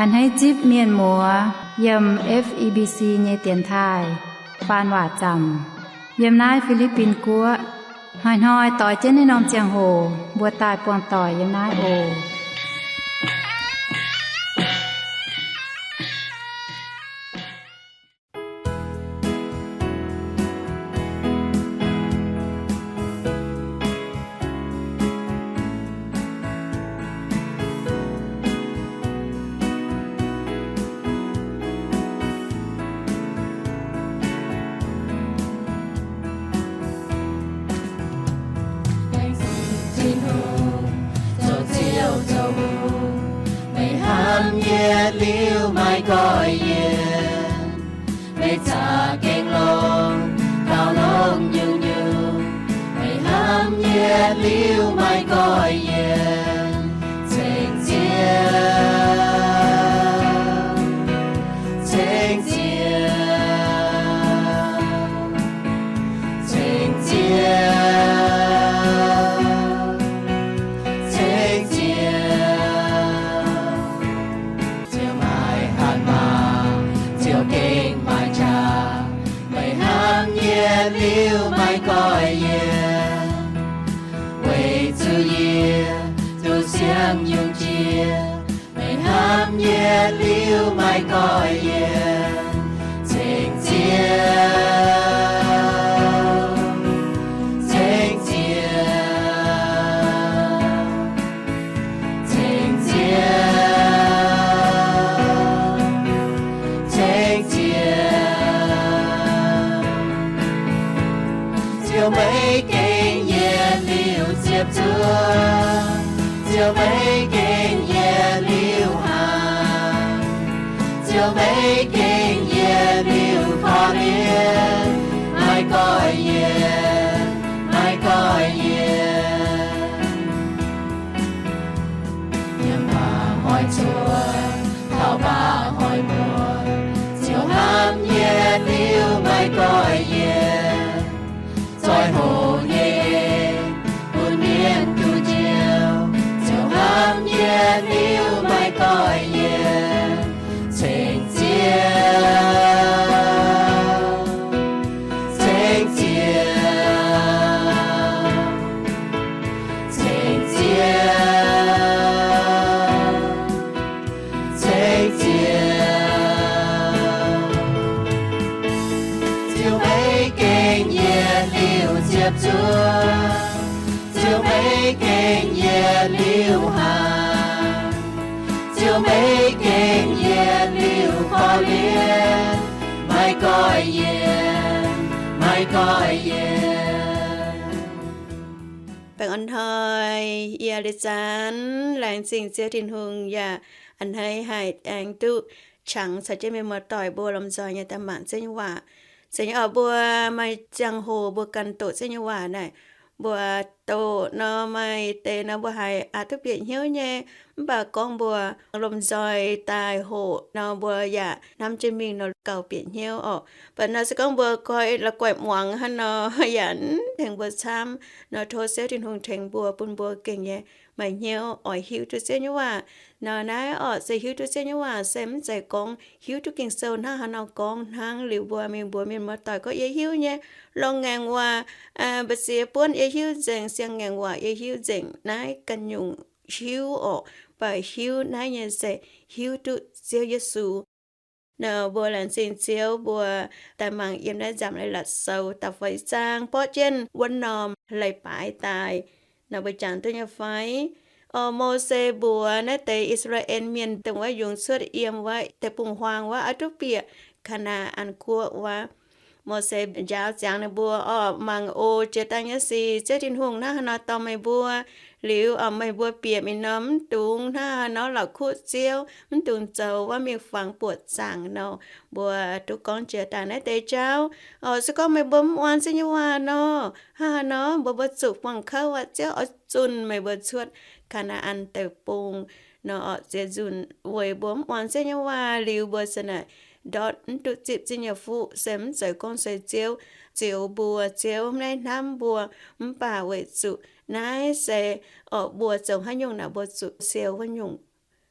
A'hneiv zipv mienh muoz yiem F E B C nyei dienx taaih faan waac zaamc yiem naaiv Fi^li^bin Guoqv. Hnoi-hnoi doix jienv naaiv norm ziangh hoc mbuo daaih buangh doic yiem naaiv oc. Tin-Hungh, zoux Ziouv zoux hungh, meih hnamv yie liuz maiv goiv yie. Meih za'gengh longx, gauh longx nyungc-nyungc, meih hnamv yie liuz maiv goiv yie. Ceng Ziouv, ceng Ziouv, ceng Ziouv, ceng Ziouv. Ziouv maaih hatc maaz, Ziouv gengh maaih qaqv. Meih hnamv yie liuz maiv goiv yie, weic zuqc yie duqv siang nyungc jiex. Meih hnamv yie liuz maiv goiv yie. Ceng Ziouv, ceng Ziouv, ceng Ziouv, ceng Ziouv. Ziouv maiv gengh yietc liuz ziepc zuoqv, Ziouv maiv gengh yietc liuz hnaangx, Ziouv maiv gengh yietc liuz korv-lienh, maiv goiv yie, maiv goiv yie. Yiem mba'hnoi cuotv, taux mba'hnoi muotc, Ziouv hnamv yie liuz maiv goiv yie. Zoih hoqc nyei bun mienh duqv njoux, Ziouv hnamv yie liuz maiv goiv yie. Ceng Ziouv, ceng Ziouv, ceng Ziouv, ceng Ziouv. Ziouv maiv gengh yietc liuz ziepc zuoqv, Ziouv maiv gengh yietc liuz hnaangx, Ziouv maiv gengh yietc liuz korv-lienh, maiv goiv yie, maiv goiv yie. Baengh orn hnoi, yie Leiz Zanx laengz zingh Ziouv Tin-Hungh yaac a'hneiv haih aengx duqv qangx caux jienv mienh muoz-doic mbuo lomh nzoih nyei daaih mangc Ziouv nyei waac. Ceix nyei orqc, mbuo maaih ziangh hoc mbuo ganh doqc Ziouv nyei waac naaic, mbuo doqc nor maaih deix nor mbuo haiz aqc duqv bieqc hnyouv nyei, mv baac gorngv mbuo lomh nzoih daaih hoqc nor mbuo yaac hnamv jienv mingh nor gauh bieqc hnyouv orqc. Mv baac nor se gorngv mbuo koi la'guaih muangx hnangv nor yaac mv tengx mbuo camv. Nor tov Ziouv Tin-Hungh tengx mbuo, bun mbuo gengh nyei maaih hnyouv oix hiuv duqv Ziouv nyei waac. Nor naaiv orqc se hiuv duqv Ziouv nyei waac se mv zeiz gorngv hiuv duqv Ging-Sou hnangv haaix nor gorngv hnangv. Liuz mbuo mingh mbuox mienh muoz-doic gorngv yie hiuv nyei, longx ngaengc waac, mba'ziex buonv yie hiuv nzengc, siang ngaengc waac yie hiuv nzengc. Naaiv ganh nyungc hiuv orqc, mv baac hiuv naaiv nyei se hiuv duqv Ziouv Yesu. Nor mbuo laengz zingh Ziouv, mbuo daaih mangc yiem naaiv Nzamc Leiz-Latc Sou da'feix zaang, borqv jienv wuov norm leiz-baaix daaih. Nor mbuo jangx duqv nyei fai? Orqc, Mose mbuox naaiv deix I^saa^laa^en Mienh dongh wuov yungz cuotv yiem wuov deic-bung-huaang wuov, oix duqv bieqc Kaa^naa^an Guoqv wuov. Mose njaaux ziangx ninh mbuo, Orqc, mangc oc, jiex daaih nyei sic Ziouv Tin-Hungh hnangv haaix nor dorh meih mbuo. Liuz orqc, meih mbuo bieqc mingh nor, mv dungx hnangv haaix nor la'kuqv Ziouv, mv dungx zoux wuov mingh fangx buoqc zaangc nor. Mbuo duqv gorngv jiex daaih naaiv deix jauv. Orqc, se gorngv meih mbuo mv muangx Ziouv nyei waac nor, hnangv haaix nor mbuo, mbuo zuqc buangh kouv aqv. Ziouv oix zunh meih mbuo cuotv Kaa^naa^an Deic-Bung nor, orqc, ziouc nzunc weic mbuo mv muangx Ziouv nyei waac. Liuz mbuo se naaic ndortv mv duqv zipv Ziouv nyei fuqv, se mv zeiz gorngv se Ziouv zioux mbuo, Ziouv mv naaiv hnamv mbuo, mv baac weic zuqc naaiv se, orqc, mbuo zoux haaix nyungc naaic mbuo zuqc siou wuov nyungc.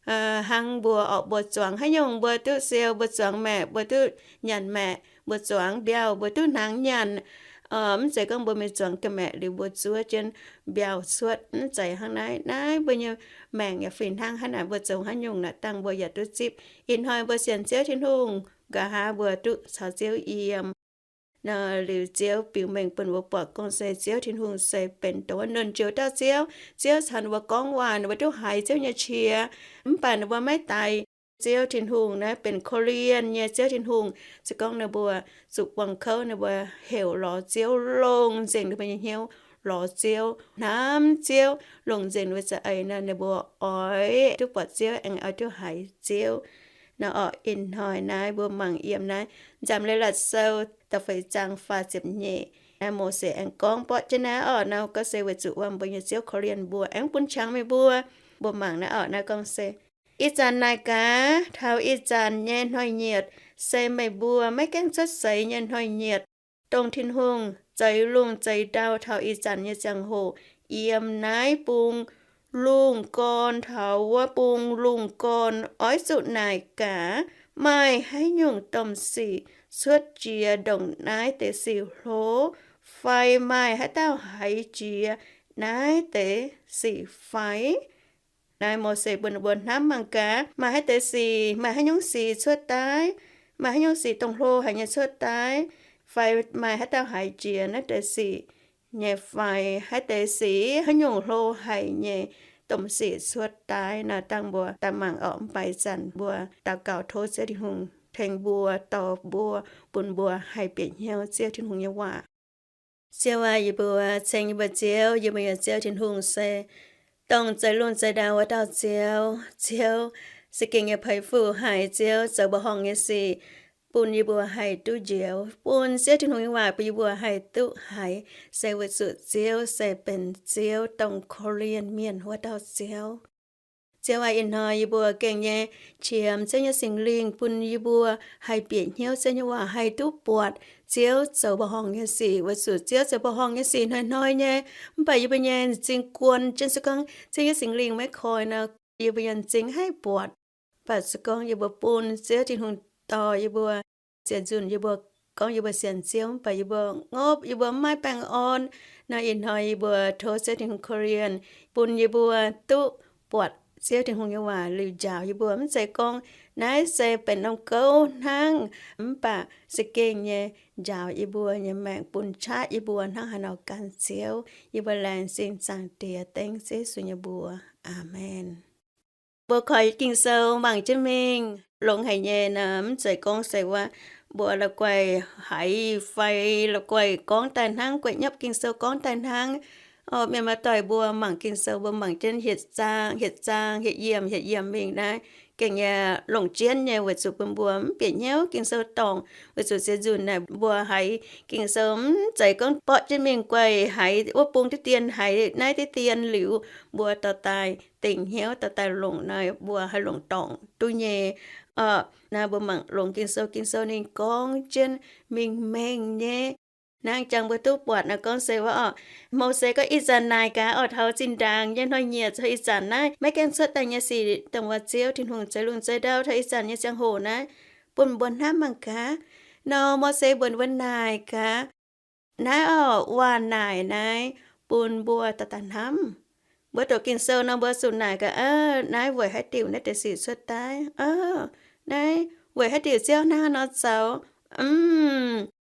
hnangv mbuo orqc, mbuo zuangx haaix nyungc mbuo duqv siou, mbuo zuangx maeqc mbuo duqv nyanc maeqc, mbuo zuangx mbiauh mbuo duqv hnaangx nyanc. Mv zeiz gorngv mbuo mingh zuangx ga'maeqc liuz mbuo zuov jienv mbiauh cuotv, mv zeiz hnangv naaiv. Naaiv mbuo nyei maengc yaac fih hnangv. Hnangv naaic mbuo zoux haaix nyungc naaic dangh mbuo yaac duqv zipv. Ih hnoi mbuo sienx Ziouv Tin-Hungh, nqa'haav mbuo duqv caux Ziouv yiem. Nor liuz Ziouv biux mengh bun mbuo buatc gorngv se Ziouv Tin-Hungh se benx dongh wuov Nernh Jiex Dauh Ziouv. Ziouv caux ninh mbuo gorngv waac, ninh mbuo duqv haiz Ziouv nyei qiex. Mv baac ninh mbuo maiv daix. Ziouv Tin-Hungh naaiv benx korv-lienh nyei Ziouv Tin-Hungh. Se gorngv ninh mbuo zuqc buangh kouv, ninh mbuo heuc lorz Ziouv, longc nzengc ninh mbuo nyei hnyouv lorz Ziouv, hnamv Ziouv, longc nzengc ninh mbuo za'eix nor, ninh mbuo oix duqv buatc Ziouv, aengx oix duqv haiz Ziouv. Nor orqc, ih hnoi naaiv mbuo mangc yiem naaiv Nzamc Leiz-Latc Sou da'feix zaang faah ziepc nyeic. Naaiv Mose aengx gorngv borqv jienv naaiv orqc, naaiv gorngv se weic zuqc wuom mbuo nyei Ziouv korv-lienh mbuo, aengx bun qangx meih mbuo. Mbuo mangc naaiv orqc, naaiv gorngv se, ih zanc naaic gaax taux ih zanc nyei hnoi-nyieqc se meih mbuo maiv gaengh cuotv seix nyei hnoi-nyieqc, dongh Tin-Hungh zeix lungh zeix ndau taux ih zanc nyei ziangh hoc, yiem naaiv bung lungh gorn taux wuov bung lungh gorn, oix zuqc naaic gaax maaih haaix nyungc domh sic cuotv jiex ndongc naaiv deix sic hlo, fai maaih haaix dauh haiz jiex naaiv deix sic fai? Naaiv Mose bun mbuo hnamv mangc gaax, maaih haaix deix sic, maaih haaix nyungc sic cuotv daaih, maaih haaix nyungc sic dongh hlo haic nyei cuotv daaih, fai maaih haaix dauh haiz jiex naaiv deix sic nyei fai, haaix deix sic, haaix nyungc hlo haic nyei domh sic cuotv daaih nor, dangh mbuo daaih mangc orqc. Mv baac ih zanc mbuo daux gaux tov Ziouv Tin-Hungh tengx mbuo, dorh mbuo, bun mbuo haih bieqc hnyouv Ziouv Tin-Hungh nyei waac. Ziouv aac, yie mbuo ceng yie mbuo Ziouv, yie mbuo nyei Ziouv Tin-Hungh se dongh zeix lungh zeix ndau wuov dauh Ziouv. Ziouv, za'gengh nyei peix fuqv haic Ziouv, zoux mbuoqc horngh nyei sic bun yie mbuo haih duqv njoux, bun Ziouv Tin-Hungh nyei waac bun yie mbuo haih duqv haiz, se weic zuqc Ziouv se benx Ziouv dongh korv-lienh mienh wuov dauh Ziouv. Ziouv aac, ih hnoi yie mbuo gengh nyei qiemx Ziouv nyei Singx Lingh bun yie mbuo haih bieqc hnyouv Ziouv nyei waac, haih duqv buatc Ziouv zoux mbuoqc horngh nyei sic, weic zuqc Ziouv zoux mbuoqc horngh nyei sic hnoi-hnoi nyei. Mv baac yie mbuo nyei m'zing guon jienv, se gorngv Ziouv nyei Singx Lingh maiv koi nor, yie mbuo nyei m'zing haih buatc. Mv baac se gorngv yie mbuo bun Ziouv Tin-Hungh dorh yie mbuo, ziec nzunc yie mbuo gorngv yie mbuo sienx Ziouv, mv baac yie mbuo ngopv, yie mbuo maiv baengh orn. Nor ih hnoi yie mbuo tov Ziouv Tin-Hungh korv-lienh bun yie mbuo duqv buatc Ziouv Tin-Hungh nyei waac liuz njaaux yie mbuo. Mv zeiz gorngv naaiv se benx norm gouv hnangv, mv baac za'gengh nyei njaaux yie mbuo nyei maengc, bun qaqv yie mbuo hnangv haaix nor gan Ziouv. Yie mbuo laengz zingh Zaangc Diex dengv Ziouv Yesu nyei mbuox. Aamen. Mbuo koi Ging-Sou mangc jienv mingh longx haic nyei nor, mv zeiz gorngv se wuov mbuo la'guaih haiz fai la'guaih gorngv daaih hnangv, guaih nyapv Ging-Sou gorngv daaih hnangv. Orqc, mienh muoz-doic, mbuo mangc Ging-Sou mbuo mangc jienv hietc zaang hietc zaang, hietc yiemc hietc yiemc mingh naaiv gengh nyei longc jienv nyei, weic zuqc bun mbuo mv bieqc hnyouv Ging-Sou dorngc. Weic zuqc ziec nzunc naaic mbuo haiz Ging-Sou mv zeiz gorngv borqv jienv mingh guaih haiz wuov bung diqv dien, haiz naaiv diqv dien liuz, mbuo dorh daaih dingc hnyouv, dorh daaih longc nor, mbuo haih longc dorngc duqv nyei. Orqc, naaiv mbuo mangc longx Ging-Sou, Ging-Sou ninh gorngv jienv mingh mengh nyei. Hnangv jangx mbuo duqv buatc nor, gorngv se wuov orqc, Mose gorngv, ih zanc naaic gaax orqc, taux zinh ndaangc nyei hnoi-nyieqc, taux ih zanc naaiv maiv gaengh cuotv daaih nyei sic, dongh wuov Ziouv Tin-Hungh zeix lungh zeix ndau taux ih zanc nyei ziangh hoc naaiv, bun mbuo hnamv mangc gaax. Nor Mose mbuox mbuo naaic gaax. Naaiv orqc, waac naaic naaiv bun mbuo daaih daaih hnamv. Mbuo doqc Ging-Sou nor, mbuo zuqc naaic gaax, naaiv weic haaix diuc naaiv deix sic cuotv daaih? Naaiv weic haaix diuc Ziouv hnangv haaix nor zoux?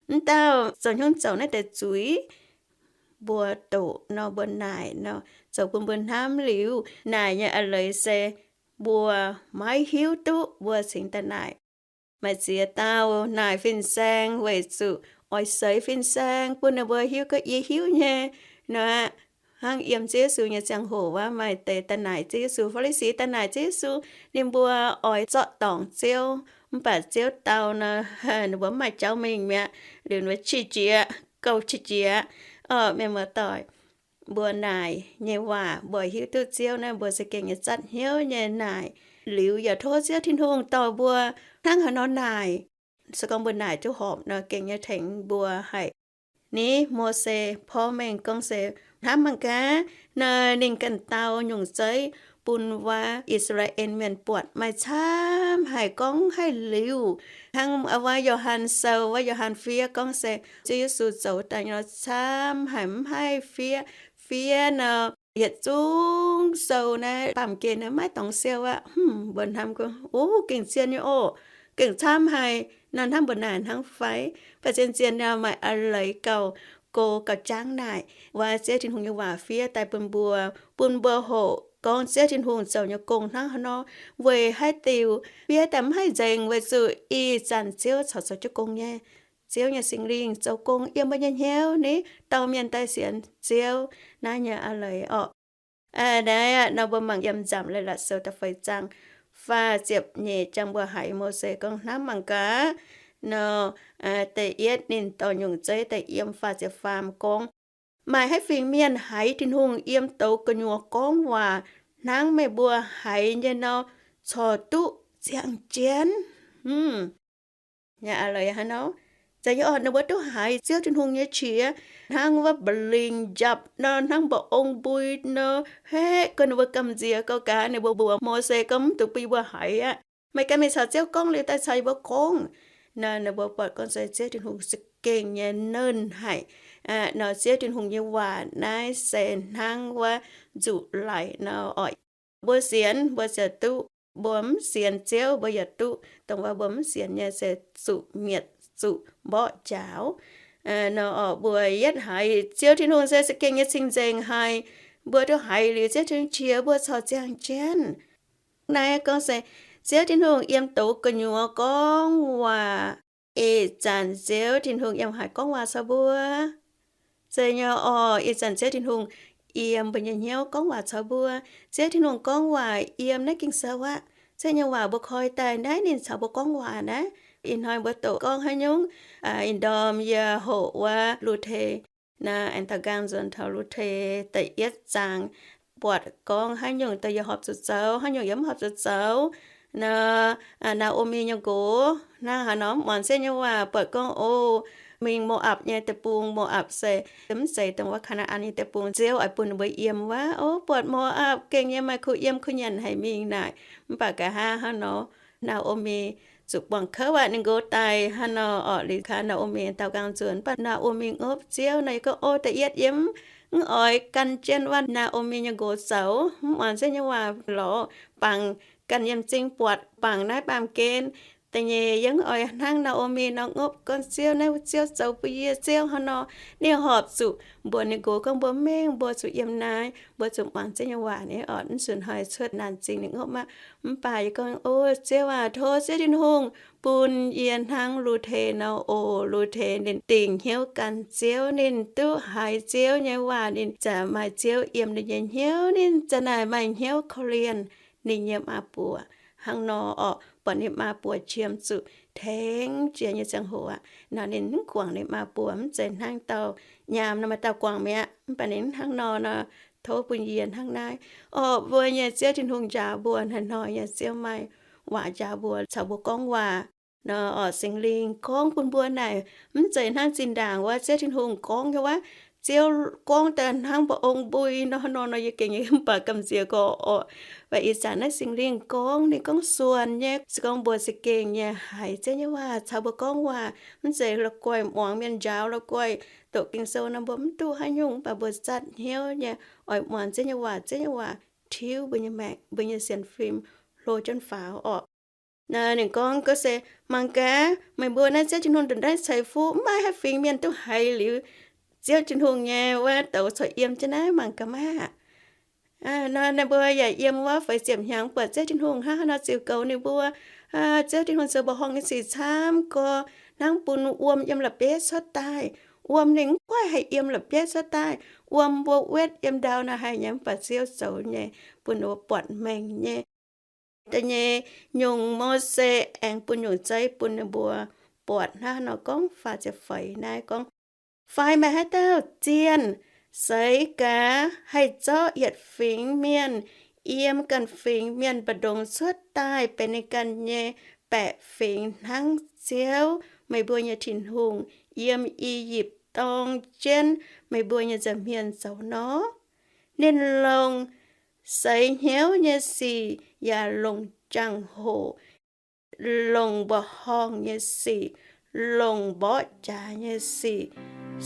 Mv dauh zoux hnyouv zoux naaiv deix zuiz? Mbuo doqc nor, mbuo naaic nor, zoux bun mbuo hnamv liuz. Naaic nyei a'leiz se mbuo maiv hiuv duqv, mbuo cingx daaih naaic. Maaih ziex dauh naaic fin-saeng weic zuqc oix seix fin-saeng bun ninh mbuo hiuv gorngv yie hiuv nyei nor aqv. Hnangv yiem Ziouv Yesu nyei ziangh hoc wuov, maaih deix daaih naaic Ziouv Yesu, Faa^li^si daaih naaic Ziouv Yesu, ninh mbuo oix zorqv dorngc Ziouv, mv baac Ziouv dau nor, ninh mbuo mv maaih jauv mingh mi'aqv. Liuz ninh mbuo qiex jiez, gouv qiex jiez. Orqc, mienh muoz-doic, mbuo naaic nyei waac mbuo hiuv duqv Ziouv naaiv, mbuo za'gengh nyei zatv hnyouv nyei naaic. Liuz yaac tov Ziouv Tin-Hungh dorh mbuo hnangv haaix nor naaic. Se gorngv mbuo naaic duqv horpc nor, gengh nyei tengx mbuo haic. Ni Mose porv mengh gorngv se, hnamv mangc gaax, naaiv ninh ganh dau nyungc zeiv bun wuov I^saa^laa^en Mienh buatc maaih camv haic gorngv haih liuz. Hnangv wuov Yo^han Sou, wuov Yo^han fiev gorngv se Ziouv Yesu zoux daaih nor camv haic, mv haih fiev. Fiev nor yietc zungv sou naaiv baamh gen naaiv maiv dorngx siou aqv. Mbuo hnamv gorngv, o, gengh zien nyei oc, gengh camv haic nor, hnamv mbuo naaic hnangv fai? Mv baac zien-zien nor maaih a'leiz gauh go gauh jangv naaic, wuov Ziouv Tin-Hungh nyei waac fiev daaih bun mbuo, bun mbuo hoqc gorngv Ziouv Tin-Hungh zoux nyei gong hnangv haaix nor. Weic haaix diuc fiev daaih mv haih nzengc? Weic zuqc ih zanc Ziouv corc zoux jienv gong nyei. Ziouv nyei Singx Lingh zoux gong yiem mbuo nyei hnyouv ni, dorh mienh daaih sienx Ziouv. Naaiv nyei a'leiz orqc. Naaiv nor mbuo mangc yiem Nzamc Leiz-Latc Sou da'feix zaang faah ziepc nyeic, jangx mbuo haiz Mose gorngv, hnamv mangc gaax nor, da'yietv ninh dorh nyungc zeiv daaih yiem faah ziepc faam gorngv, maaih haaix fingx mienh haiz Tin-Hungh yiem douz gu'nyuoz gorngv waac hnangv meih mbuo haiz nyei nor, corc duqv ziangh jienv? Hnangv nor, ninh mbuo duqv haiz Ziouv Tin-Hungh nyei qiex hnangv wuov mba'lingc njapc nor, hnangv mba'ong mbui nor, heqv gau ninh mbuo gamh nziex gau gaax. Ninh mbuo mbuox Mose gorngv, mv dungx bun yie mbuo haiz aqv. Meih ganh mingh caux Ziouv gorngv liuz daaih caux yie mbuo gorngv. Nor ninh mbuo buatc gorngv se Ziouv Tin-Hungh za'gengh nyei nernh haic. Nor Ziouv Tin-Hungh nyei waac naaiv se hnangv wuov nzuqc laic nor orqc. Mbuo sienx mbuo ziouc duqv, mbuo mv sienx Ziouv mbuo yaac duqv. Dongh wuov mbuo mv sienx nyei se zuqc mietc zuqc mborqv njaaux. Nor orqc, mbuo yietv haiz Ziouv Tin-Hungh se za'gengh nyei cing-nzengc haic, mbuo duqv haiz liuz Ziouv Tin-Hungh qiex mbuo corc ziangh jienv. Naaiv gorngv se Ziouv Tin-Hungh yiem douz gu'nyuoz gorngv waac. Ih zanc Ziouv Tin-Hungh yiem haaix gorngv waac caux mbuo? Zeiz nyei orqc, ih zanc Ziouv Tin-Hungh yiem mbuo nyei hnyouv gorngv waac caux mbuo. Ziouv Tin-Hungh gorngv waac yiem naaiv Ging-Sou aqv. Ziouv nyei waac mbuo koi daaih naaiv ninh caux mbuo gorngv waac naaiv. Ih hnoi mbuo doqc gorngv haaix nyungc, ih ndorm yie hoqc wuov Lu^te naaiv aengx daaux nqaang nzuonx taux Lu^te da'yietv zaang, buatc gorngv haaix nyungc daaih yie horpc zuqc zoux, haaix nyungc yie mv horpc zuqc zoux. Nor, Naa^o^mi nyei nqox hnangv haaix nor mv muangx Ziouv nyei waac, buatc gorngv, o, mingh Mo^apc nyei deic-bung. Mo^apc se mv zeiz dongh wuov Kaa^naa^an nyei deic-bung. Ziouv oix bun ninh mbuo yiem wuov. O, buatc Mo^apc gengh nyei maaih kuh yiem kuh nyanc haic mingh naaic. Mv baac nqa'haav hnangv nor, Naa^o^mi zuqc buangh kouv aqv. Ninh nqox daaih hnangv nor orqc, liuz kaa Naa^o^mi daaux nqaang nzuonx. Mv baac Naa^o^mi ngopv Ziouv nor, yie gorngv, o, da'yietv yie mv oix gan jienv wuov Naa^o^mi nyei nqox zoux. Mv muangx Ziouv nyei waac lorz bangc, ganh yiem m'zing buatc bangc naaiv baamh gen. Da'nyeic yie mv oix hnangv Naa^o^mi nor ngopv gorngv, Ziouv, naaiv Ziouv zoux bun yie, Ziouv hnangv nor. Ninh horpc zuqc mbuox ninh nqox gorngv, mbuo mingh, mbuo zuqc yiem naaiv, mbuo zuqc muangx Ziouv nyei waac ni orqc. Mv zuqc hnoi cuotv naanc zingh ninh ngopv aqv. Mv baac yie gorngv, o, Ziouv aac, tov Ziouv Tin-Hungh bun yie hnangv Lu^te nor oc. Lu^te ninh dingc hnyouv gan Ziouv, ninh duqv haiz Ziouv nyei waac, ninh ziouc maaih Ziouv yiem ninh nyei hnyouv, ninh ziouc naaic maaih hnyouv korv-lienh ninh nyei maa-buoc. Hnangv nor orqc, buatc ninh maa-buoc qiemx zuqc tengx jiex nyei ziangh hoc aqv nor, ninh mv guangc ninh maa-buoc. Mv zeiz hnangv dauh nyaam nor maaih dauh guangc mi'aqv. Mv baac ninh hnangv nor nor, tov bun yie hnangv naaiv. Orqc, mbuo nyei Ziouv Tin-Hungh njaaux mbuo, hnoi-hnoi nyei Ziouv maaih waac njaaux mbuo, caux mbuo gorngv waac. Nor orqc, Singx Lingh gorngv bun mbuo naaic, mv zeiz hnangv zinh ndaangc wuov Ziouv Tin-Hungh gorngv nyei wuov. Ziouv gorngv daaih hnangv mba'ong mbui nor, nor, nor yie gengh nyei mv baac gamh nziex gorx orqc. Mv baac ih zanc naaiv Singx Lingh gorngv, ninh gorngv suonc nyei. Se gorngv mbuo za'gengh nyei haiz Ziouv nyei waac caux mbuo gorngv waac, mv zeiz la'guaih muangx mienh njaaux, la'guaih doqc Ging-Sou nor mbuo mv duqv haaix nyungc, mv baac mbuo zatv hnyouv nyei oix muangx Ziouv nyei waac. Ziouv nyei waac tiuv mbuo nyei maengc, mbuo nyei sienx fim, hlo jienv faaux orqc. Nor ninh gorngv, gorngv se, mangc gaax, meih mbuo naaiv Ziouv Tin-Hungh ndongc naaiv ceix fuqv, mv maaih haaix fingx mienh duqv haiz liuz Ziouv Tin-Hungh nyei wuov douz corc yiem jienv naaiv, mangc gaax maah. Nor ninh mbuo yaac yiem wuov feix ziepc hnyangx, buatc Ziouv Tin-Hungh hnangv haaix nor ziux goux ninh mbuo. Ziouv Tin-Hungh zoux mba'horngh nyei sic camv gorx, hnangv bun wuom yiem la'bieiv cuotv daaih. Wuom ninh mv goiv haih yiem la'bieiv cuotv daaih. Wuom mbuo wetv yiem ndau naaiv haih nyei, mv baac Ziouv zoux nyei bun ninh mbuo buatc mengh nyei. Da'nyeic nyungc, Mose aengx bun nyungc zeiv bun ninh mbuo buatc hnangv haaix nor gorngv, faah ziepc feix naaiv gorngv, fai maaih haaix dauh zienh seix gaax haih zorqv yietc fingx mienh yiem ganh fingx mienh mbu'ndongx cuotv daaih benx ninh ganh nyei baeqc fingx hnangv Ziouv, meih mbuo nyei Tin-Hungh, yiem I^yipv dorng jienv meih mbuo nyei nza'hmien zoux nor? Ninh longc seix hnyouv nyei sic yaac longc jangx-hoc, longc mbuoqc horngh nyei sic, longc mborqv jaax nyei sic,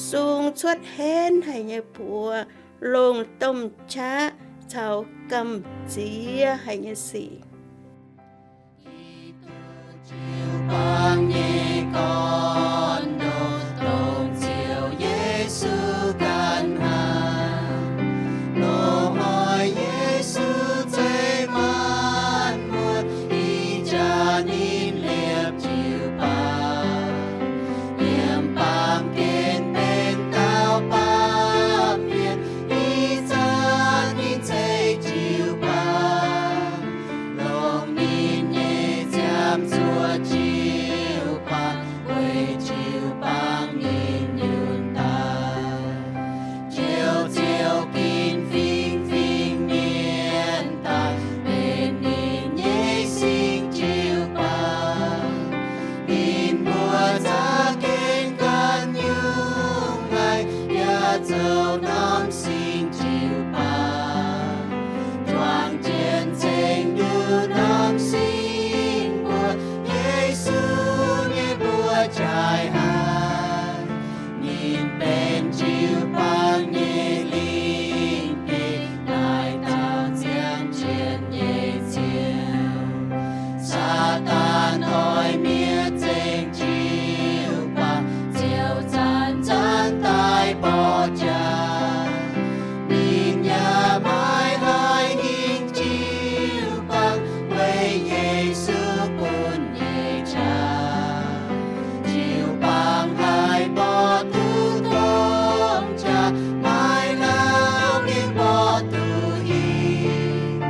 sung cuotv henv haic nyei buoz, longc domh qaqv caux gamh nziex haic nyei sic. Jiu-baang nyei gorn-ndoqv dongh Ziouv Yesu ganh hnangv. Loz-hnoi Yesu zeiz maanc muotc, ih jaax ninh liepc jiu-baang. Yiem baamh gen benx dauh baamh mienh, ih zanc ninh zeiz jiu-baang. Longc ninh nyei ziangh zuoqc jiu-baang, weic jiu-baang ninh nyunc daaih. Njoux Ziouv ginv fingx-fingx mienh daaih benx ninh nyei singx jiu-baang. Ninh mbuo za'gengh ganh nyungc haic, yaac zoux norm singx jiu-baang. Juangc jienv ceng nduqc norm singx mbuo, Yesu nyei mbuox jaaix haic. Ninh benx jiu-baang nyei lingh bieqc daaih dauh ziangh jienv nyei Ziouv. Saadaan doix-miev zengc jiu-baang, Ziouv zanc-zanc daaih borqv jaax. Ninh yaac maiv haih hingh jiu-baang, weic Yesu bun nyei qaqv. Jiu-baang haih borqv duqv domh qaqv, maiv lauh ninh borqv duqv hingh.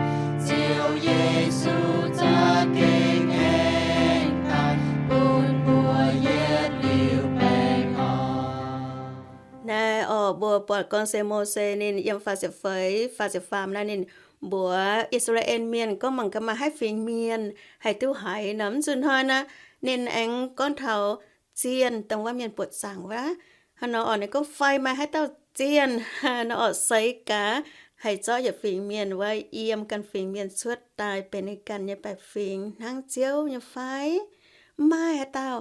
Ziouv Yesu za'gengh aengx daaih bun mbuo yietc liuz baengh orn. Naaiv orqc, mbuo buatc gorngv se Mose ninh yiem faah ziepc feix, faah ziepc faam naaiv ninh mbuox I^saa^laa^en Mienh gorngv mangc gaax maaih haaix fingx mienh haih duqv haiz nor. Mv zuqc hnoi naaiv ninh aengx gorngv taux zienh dongh wuov mienh buoqc zaangc wuov. Hnangv nor orqc, ninh gorngv fai maaih haaix dauh zienh nor orqc, seix gaax haih zorqv yietc fingx mienh wuov, yiem ganh fingx mienh cuotv daaih benx ninh ganh nyei baeqc fingx hnangv Ziouv nyei fai? Mv maaih haaix dauh.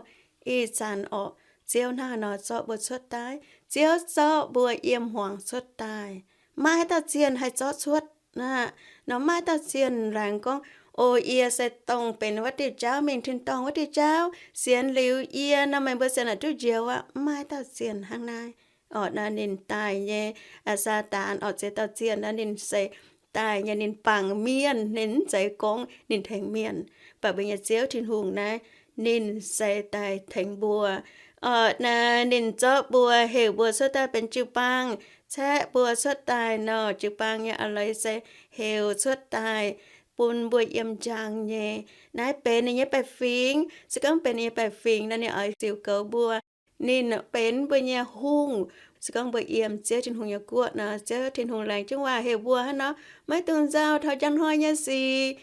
Ih zanc orqc, Ziouv hnangv haaix nor zorqv mbuo cuotv daaih? Ziouv zorqv mbuo yiem hmuangx cuotv daaih. Maiv maaih haaix dauh zienh haih zorqv cuotv aqv. Nor maiv maaih haaix dauh zienh laengz gorngv, O, yie se dongh benx wuov diuh jauv mingh tin-dorngh wuov diuh jauv, sienx liuz yie nor meih mbuo sienx naaic duqv njoux aqv. Maiv maaih haaix dauh zienh hnangv naaiv. Orqc, naaiv ninh daaih nyei, Saadaan orqc, ziex dauh zienh naaiv ninh se daaih nyei, ninh bangc mienh, ninh mv zeiz gorngv ninh tengx mienh. Mv baac mbuo nyei Ziouv Tin-Hungh naaiv, ninh se daaih tengx mbuo. Orqc, naaiv ninh zorqv mbuo, heuc mbuo cuotv daaih benx jiu-baang, caeqv mbuo cuotv daaih nor, jiu-baang nyei a'leiz se heuc cuotv daaih bun mbuo yiem njang nyei. Naaiv benx ninh nyei baeqc fingx. Se gorngv benx ninh nyei baeqc fingx nor, ninh oix ziux goux mbuo. Ninh benx mbuo nyei hungh. Se gorngv mbuo yiem Ziouv Tin-Hungh nyei guoqv nor, Ziouv Tin-Hungh laengz jienv waac heuc mbuo hnangv nor, maiv dungx nzauh taux njang hnoi nyei sic.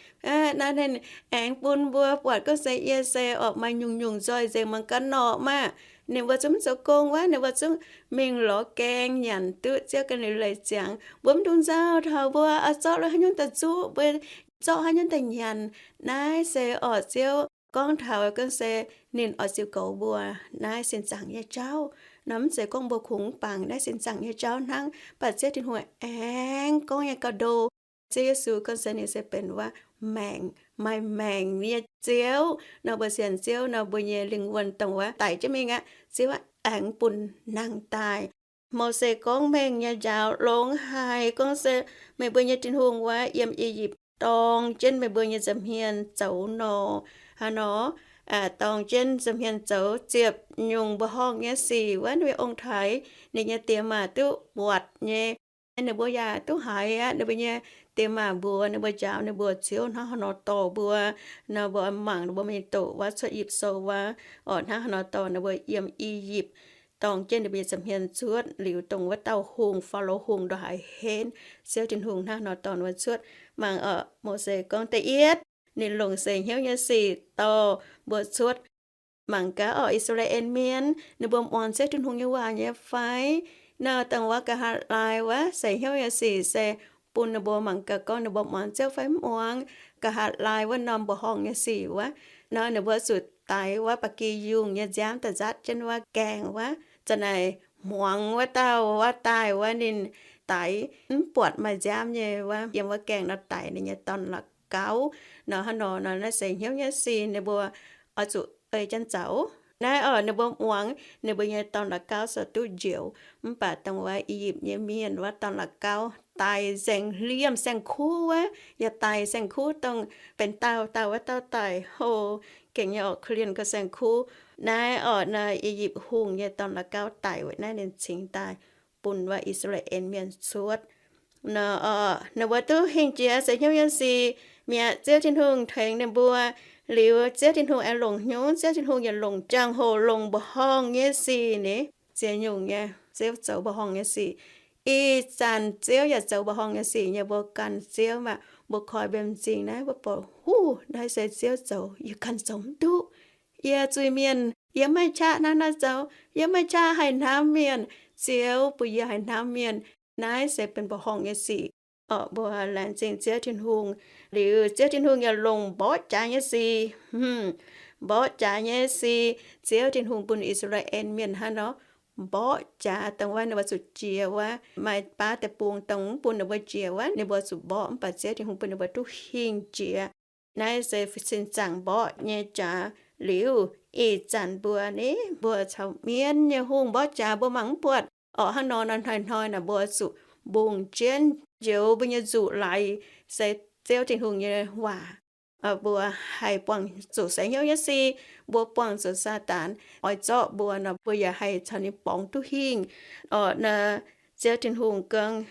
Naaiv ninh aengx bun mbuo buatc gorngv se yie se orqc maaih nyungc-nyungc nzoih nzengc mangc gaax norqc maah. Ninh mbuo zungv mv zoux gong wuov, ninh mbuo zungv mingh lorz gaeng nyanc duqv Ziouv ganh liuz leiz ziangx. Mbuo mv dungx nzauh taux mbuo oix zorqv lo haaix nyungc daaih zuqv, mbuo zorqv haaix nyungc daaih nyanc. Naaiv se orqc Ziouv gorngv taux gorngv se ninh oix ziux goux mbuo naaiv sin zaangc nyei jauv. Nor mv zeiz gorngv mbuo kungx bangc naaiv sin zaangc nyei jauv hnangv, mv baac Ziouv Tin-Hungh aengx gorngv nyei gauh ndo. Ziouv Yesu gorngv se ninh se benx wuov maengc, maaih maengc nyei Ziouv. Nor mbuo sienx Ziouv nor, mbuo nyei lingh wuonh dongh wuov daic jienv mingh aqv, Ziouv aengx bun nangh daaih. Mose gorngv mengh nyei njaaux longx haic, gorngv se meih mbuo nyei Tin-Hungh wuov yiem I^yipv dorng jienv meih mbuo nyei nza'hmien zoux nor, hnangv nor, dorng jienv nza'hmien zoux ziepc nyungc mbuoqc horngh nyei sic wuov, ninh mbuo ong-taaix, ninh nyei diex maac duqv buatc nyei. Ninh mbuo yaac duqv haiz aqv. Ninh mbuo nyei diex maac mbuox ninh mbuo, njaaux ninh mbuo, Ziouv hnangv haaix nor dorh mbuo, nor mbuo mangc ninh mbuo mingh doqc wuov Cuotv I^yipv Sou wuov, orqc, hnangv haaix nor dorh ninh mbuo yiem I^yipv, dorng jienv ninh mbuo nyei nza'hmien cuotv liuz, dongh wuov dauh hungh, Faalo Hungh, ndongc haaix henv, Ziouv Tin-Hungh hnangv haaix nor dorh ninh mbuo cuotv. Mangc orqc, Mose gorngv da'yietv, ninh longc seix hnyouv nyei sic dorh mbuo cuotv. Mangc gaax orqc, I^saa^laa^en Mienh ninh mbuo muangx Ziouv Tin-Hungh nyei waac nyei fai? Nor dongh wuov nqa'haav laai wuov seix hnyouv nyei sic se bun ninh mbuo mangc gaax gorngv ninh mbuo muangx Ziouv fai mv muangx. Nqa'haav laai wuov norm mbuoqc horngh nyei sic wuov, nor ninh mbuo zuqc daix wuov ba'gi yungh nyei nziaamv daaih nzaatv jienv wuov gaengh wuov. Zanc naaic hmuangx wuov dauh wuov daaih wuov ninh daix mv buatc maaih nziaamv nyei wuov, yiem wuov gaengh nor daix ninh nyei dorn-la'gauv. Nor hnangv nor, nor naaiv se hnyouv nyei sic ninh mbuo oix zuqc ei jienv zaux. Naaiv oc, ninh mbuo muangx ninh mbuo nyei dorn-la'gauv se duqv njoux. Mv baac dongh wuov I^yipv nyei mienh wuov dorn-la'gauv daaih nzengc liemh saeng-kuv wuov, yaac daic saeng-kuv, dongh benx dauh dauh wuov dauh daic, hov, gengh nyei oc, korv-lienh gauh saeng-kuv. Naaiv oc, naaiv I^yipv hungh nyei dorn-la'gauv daic weic naaiv ninh cingx daaih bun wuov I^saa^laa^en Mienh cuotv. Nor, ninh mbuo duqv hingh jiex se hnyouv nyei sic mi'aqv. Ziouv Tin-Hungh tengx ninh mbuo, liuz Ziouv Tin-Hungh aengx longc hnyunv, Ziouv Tin-Hungh yaac longc jangx-hoc longc mbuoqc horngh nyei sic ni, ziex nyungc nyei Ziouv zoux mbuoqc horngh nyei sic. Ih zanc Ziouv yaac zoux mbuoqc horngh nyei sic nyei, mbuo gan Ziouv maah, mbuo koi mbienx m'zing naaiv, mbuo buatc, huv, naaiv se Ziouv zoux, yie ganh zoux mv duqv. Yie zuiz-mienh, yie maiv qaqv hnangv naaiv zoux, yie maiv qaqv haih hnamv mienh, Ziouv bun yie haih hnamv mienh. Naaiv se benx mbuoqc horngh nyei sic. Oc, mbuo laengz zingh Ziouv Tin-Hungh. Liuz Ziouv Tin-Hungh yaac longc mborqv jaax nyei sic, mborqv jaax nyei sic, Ziouv Tin-Hungh bun I^saa^laa^en Mienh hnangv nor, mborqv jaax dongh wuov ninh mbuo zuqc jiex wuov, maaih baav deic-bung dongh mv bun ninh mbuo jiex wuov, ninh mbuo zuqc mborqv, mv baac Ziouv Tin-Hungh bun ninh mbuo duqv hingh jiex. Naaiv se sin zaangc mborqv nyei jaax. Liuz ih zanc mbuo ni, mbuo caux mienv nyei hungh mborqv jaax mbuo mangc mv buatc. Oc, hnangv nor, hnoi-hnoi naaic mbuo zuqc mbungh jienv njoux mbuo nyei nzuqc laaix se Ziouv Tin-Hungh nyei waac. Mbuo haih buangh zuqc seix hnyouv nyei sic, mbuo buangh zuqc Saadaan oix zorqv mbuo nor, mbuo yaac haih caux ninh borngz duqv hingh. Oc, naaiv Ziouv Tin-Hungh gorngv,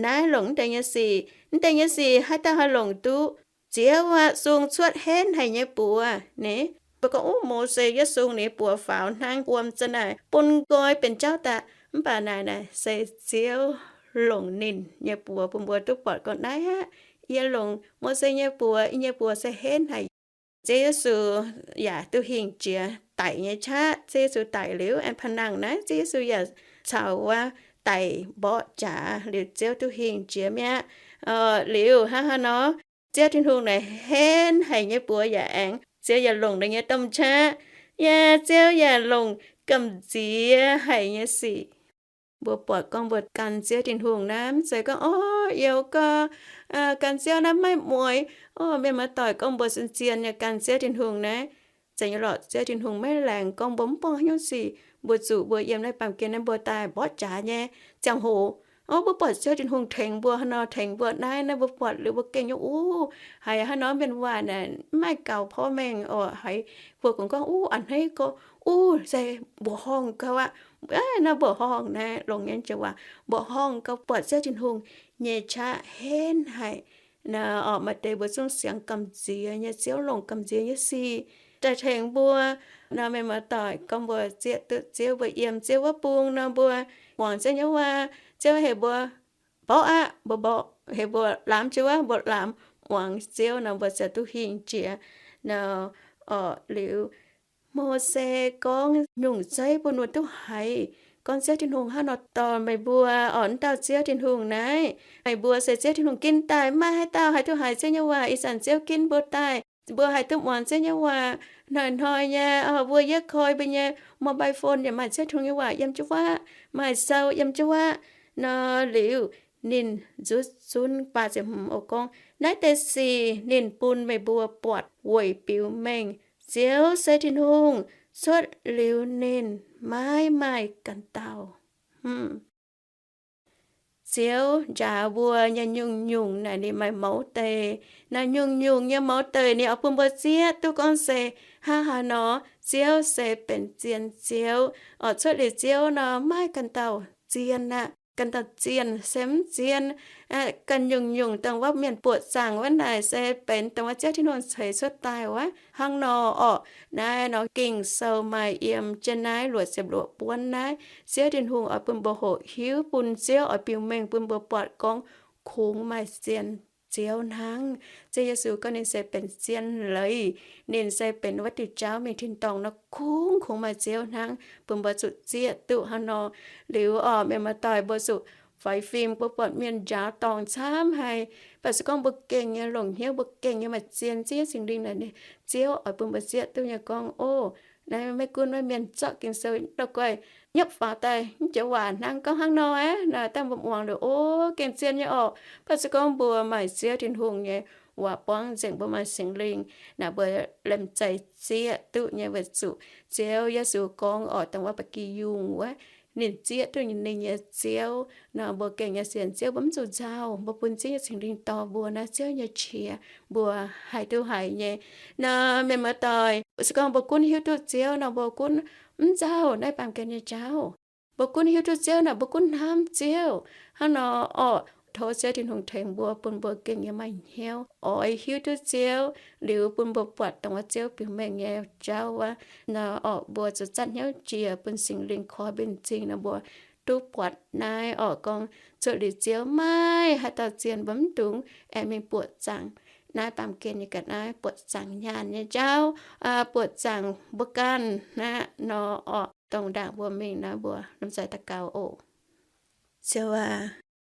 naaiv longc mv deix nyei sic, mv deix nyei sic haaix dauh haih longc duqv? Ziouv aqv, sung cuotv henv haic nyei buoz ni. Mbuo gorngv, uv, Mose yietv sung ninh buoz faaux hnangv wuom za'naaic bun nqoi benx jauv daaih. Mv baac naaic naaic se Ziouv longc ninh nyei buoz bun mbuo duqv buatc gorngv naaiv aqv, yie longc Mose nyei buoz, yie nyei buoz se henv haic. Ziouv Yesu yaac duqv hingh jiex daic nyei qaqv. Ziouv Yesu daic liuz aengx pa'nangh naaiv, Ziouv Yesu yaac caux wuov daic mborqv jaax liuz Ziouv duqv hingh jiex mi'aqv. Liuz hnangv haaix nor, Ziouv Tin-Hungh naaic henv haic nyei buoz yaac aengx, Ziouv yaac longc ninh nyei domh qaqv, yaac Ziouv yaac longc gamh nziex haic nyei sic. Mbuo buatc gorngv mbuo gan Ziouv Tin-Hungh naaiv, mv zeiz gorngv, orv, youz gau, gan Ziouv naaiv maiv mueiz. Orv, mienh muoz-doic, gorngv mbuo zien-zien nyei gan Ziouv Tin-Hungh naaiv, zeiz nyei lorqc, Ziouv Tin-Hungh maiv laengz gorngv mbuo mv buangh haaix nyungc sic. Mbuo zuqc mbuo yiem naaiv baamh gen naaiv mbuo daaih mborqv jaax nyei ziangh hoc, orv, mbuo buatc Ziouv Tin-Hungh tengx mbuo hnangv nor, tengx mbuo naaiv, naaiv mbuo buatc liuz mbuo gengh nyei uv, haiz hnangv nor mienh waac naaic mv maaih gaux porv mengh oc. Haiz mbuo kungx gorngv, uv, a'hneiv gorx, uv, se mbuoqc horngh gau aqv. Naaiv mbuoqc horngh naaiv longc nyei jiex waac, mbuoqc horngh gau, buatc Ziouv Tin-Hungh nyei qaqv henv haic. Naaiv oc, maaih deix mbuo zungv siangx gamh nziex nyei, Ziouv longc gamh nziex nyei sic daaih tengx mbuo. Naaiv mienh muoz-doic, gorngv mbuo zieqv duqv Ziouv, mbuo yiem Ziouv wuov bung nor, mbuo muangx Ziouv nyei waac, Ziouv heuc mbuo mborqv aqv, mbuo mborqv, heuc mbuo laamz jienv wuov, mbuo laamz muangx Ziouv nor, mbuo ziouc duqv hingh jiex. Naaiv oc, liuz Mose gorngv nyungc zeiv bun mbuo duqv haiz, gorngv Ziouv Tin-Hungh hnangv nor dorh meih mbuo oc. Naaiv dauh Ziouv Tin-Hungh naaiv, meih mbuo se Ziouv Tin-Hungh ginv daaih, mv maaih haaix dauh haih duqv haiz Ziouv nyei waac. Ih zanc Ziouv ginv mbuo daaih, mbuo haih duqv muangx Ziouv nyei waac hnoi-hnoi nyei. Mbuo yie koi mbuo nyei mobile phone yaac maaih Ziouv Tin-Hungh nyei waac yiem jienv wuov, maaih sou yiem jienv wuov. Nor liuz ninh nzuqc zunv baac ziepc hmz oc gorngv, naaiv deix sic ninh bun meih mbuo buatc weic biux mengh Ziouv se Tin-Hungh, cuotv liuz ninh maiv maaih ganh dauh. Ziouv njaaux mbuo nyei nyungc-nyungc naaic ninh maaih mouz deix. Naaiv nyungc-nyungc nyei mouz deix ninh oix bun mbuo zieqv duqv gorngv se hnangv haaix nor Ziouv se benx zien Ziouv. Oc, cuotv liuz Ziouv nor maiv ganh dauh zien aqv. Ganh dauh zienh se mv zien. Ganh nyungc-nyungc dongh wuov mienh buoqc zaangc wuov naaic se benx dongh wuov Ziouv Tin-Hungh ceix cuotv daaih wuov hnangv nor oc. Naaiv nor Ging-Sou maaih yiem jienv naaiv luoqc ziepc luoqc buonv naaiv. Ziouv Tin-Hungh oix bun mbuo hoqc hiuv, bun Ziouv oix biux mengh bun mbuo buatc gorngv kungx maaih zien Ziouv hnangv. Ziouv Yesu gorngv ninh se benx zien leiz. Ninh se benx wuov diuh jauv mingh tin-dorngh nor kungx, kungx maaih Ziouv hnangv, bun mbuo zuqc zieqv duqv hnangv nor. Liuz oc, mienh muoz-doic, mbuo zuqc faix fim, mbuo buatc mienh njaaux dorngc camv haic. Mv baac se gorngv mbuo gengh nyei longc hnyouv, mbuo gengh nyei maaih zien zieqv Singx Lingh naaic, Ziouv oix bun mbuo zieqv duqv nyei gorngv, O, naaiv maiv gunv wuov mienh zorqv Ging-Sou ndau guaih nyopv faaux daaih, mv joux waac hnangv gorngv hnangv nor aqv. Naaiv dangh mbuo muangx liuz, o, gengh zien nyei orqc. Mv baac se gorngv mbuo maaih Ziouv Tin-Hungh nyei waac buangv nzengc, mbuo maaih Singx Lingh naaic, mbuo liemh zeih zieqv duqv nyei weic zuqc Ziouv Yesu gorngv orqc, dongh wuov ba'gi yungh wuov, ninh zieqv duqv ninh nyei Ziouv nor, mbuo gengh nyei sienx Ziouv mbuo mv zuqc nzauh. Mbuo bun Ziouv nyei Singx Lingh dorh mbuo naaiv, Ziouv nyei qiex mbuo haih duqv haiz nyei. Nor mienh muoz-doic, se gorngv mbuo gunv hiuv duqv Ziouv nor, mbuo gunv mv nzauh naaiv baamh gen nyei jauv. Mbuo gunv hiuv duqv Ziouv nor, mbuo gunv hnamv Ziouv. Hnangv nor orqc, tov Ziouv Tin-Hungh tengx mbuo, bun mbuo gengh nyei maaih hnyouv oix hiuv duqv Ziouv, liuz bun mbuo buatc dongh wuov Ziouv biux mengh nyei jauv wuov. Nor orqc, mbuo zuqc zanc hnyouv jiex bun Singx Lingh koi mbuo m'zing nor, mbuo duqv buatc naaiv orqc, gorngv cuotv liuz Ziouv maiv haaix dauh zien mbuo mv dungx aengx mingh buoqc zaangc naaiv baamh gen nyei ga'naaiv, buoqc zaangc nyaanh nyei jauv, buoqc zaangc mbuo ganh hnangv nor orqc. Dongh ndaangc mbuo mingh naaiv, mbuo lomh nzoih daux gaux oc. Ziouv aac,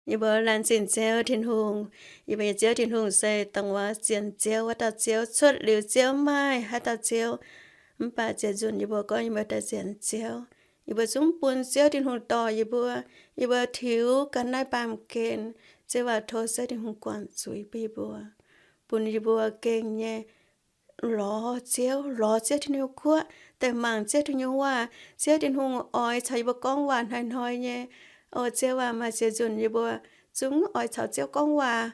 yie mbuo laengz zingh Ziouv Tin-Hungh. Yie mbuo nyei Ziouv Tin-Hungh se dongh wuov sienx Ziouv wuov dauh Ziouv. Cuotv liuz Ziouv maiv maaih haaix dauh Ziouv. Mv baac ziec nzunc yie mbuo gorngv yie mbuo daaih sienx Ziouv, yie mbuo zungv bun Ziouv Tin-Hungh dorh yie mbuo. Yie mbuo tiux ga'naaiv baamh gen, Ziouv aac, tov Ziouv Tin-Hungh guangc zuiz bun yie mbuo, bun yie mbuo gengh nyei lorz Ziouv, lorz Ziouv Tin-Hungh nyei guoqv, daaih mangc Ziouv Tin-Hungh nyei waac. Ziouv Tin-Hungh oix caux yie mbuo gorngv waac hnoi-hnoi nyei. O Ziouv aac, maaih ziex nzunc yie mbuo zungv oix caux Ziouv gorngv waac,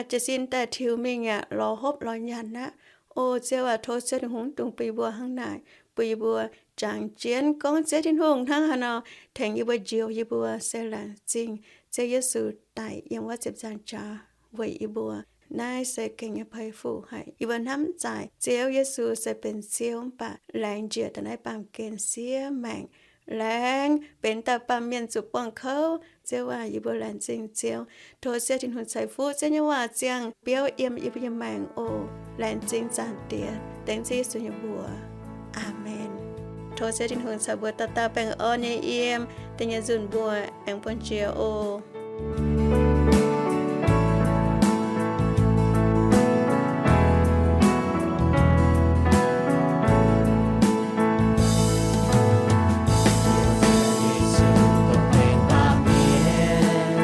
jiez sin daaih tiux mingh aqv, lorz hopv lorz nyaanh aqv. O Ziouv aac, tov Ziouv Tin-Hungh mv dungx bun yie mbuo hnangv naaic, bun yie mbuo jangx jienv gorngv Ziouv Tin-Hungh hnangv haaix nor tengx yie mbuo, njoux yie mbuo, se laengz zingh Ziouv Yesu daic yiem wuov ziepc nzaangc jaax weic yie mbuo. Naaiv se gengh nyei peix fuqv haic. Yie mbuo hnamv mv zaaic Ziouv Yesu se benx Ziouv, mv baac laengz njiec daaih naaiv baamh gen siev maengc, laengz benx dauh baamh mienh zuqc buangh kouv. Ziouv aac, yie mbuo laengz zingh Ziouv. Tov Ziouv Tin-Hungh ceix fuqv Ziouv nyei waac ziangh biouv yiem yie mbuo nyei maengc oc. Laengz zingh Zaangc Diex, dengv Ziouv Yesu nyei mbuox. Aamen. Tov Ziouv Tin-Hungh caux mbuo dauh dauh baengh orn nyei yiem da'nyeic nzunc mbuo aengx bun jiex oc. Yesu dongh baamh mienh,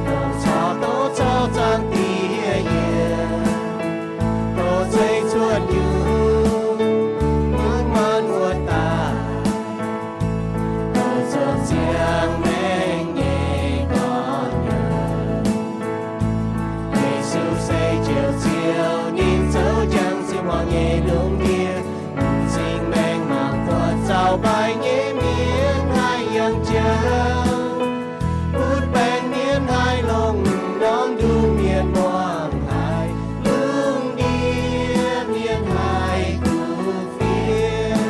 dongh caux douc caux Zaangc Diex yiem, dongh zeiz cuotv nyungc, mungv maanc wuov daaih, dongh zoux ziangh maengc nyei gorn-youz. Yesu se Njoux Ziouv, ninh zoux jangx ziangh hoc nyei lungh ndiev, m'zing maengc mangc buatc zaux mbaih nyei mienh haih yangh jauv, butv baengc mienh haih longx, norm nduqc mienh muangx haih lungh ndiev, mienh haih duqv fiev.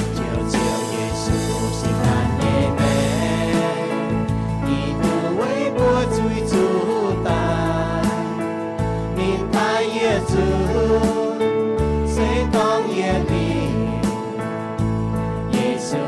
Njoux Ziouv Yesu se naanc nyei maengc, ih duqv weic mbuo zuiz zuqc daaih. Ninh daaih yietc zungv se dorngx yietc liuz, Yesu